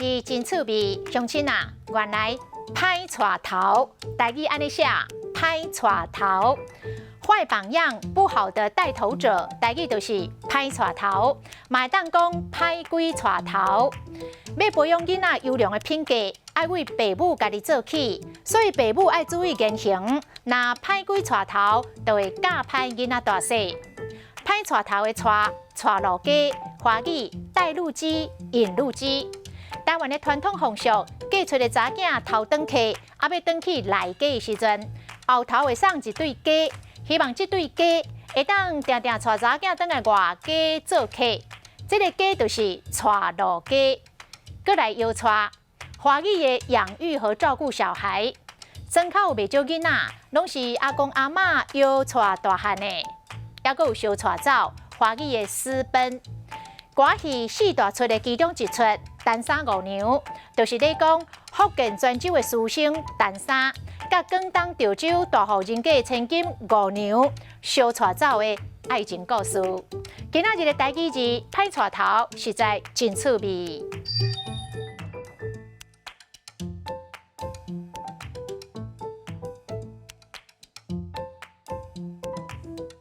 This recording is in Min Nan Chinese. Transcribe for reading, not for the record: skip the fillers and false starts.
字真趣味，鄉親啊，原來歹帶頭，台語按呢寫，歹帶頭，壞榜樣，不好的帶頭者，台語就是歹帶頭，嘛會當講歹鬼帶頭。欲培養囡仔優良的品格，愛為爸母家己做起，所以爸母愛注意言行。若歹鬼帶頭，就會教歹囡仔大細。歹帶頭的帶，帶路雞，華語帶路雞、引路雞。台灣的傳統風俗，嫁出的查囝頭轉客，啊欲轉去內家的時陣，後頭會送一對雞，希望這對雞會當定定帶查囝轉來外家做客。這个雞就是帶路雞。閣來搖帶，華語的養育和照顧小孩，莊跤有袂少囡仔，攏是阿公阿嬤搖帶大漢的，猶閣有相帶走，華語的私奔。歌戲四大出的其中一出《陳三五娘》，就是咧講福建泉州的書生陳三，佮廣東潮州大戶人家的千金五娘相帶走的愛情故事。今仔日的台語字歹帶頭，實在真趣味。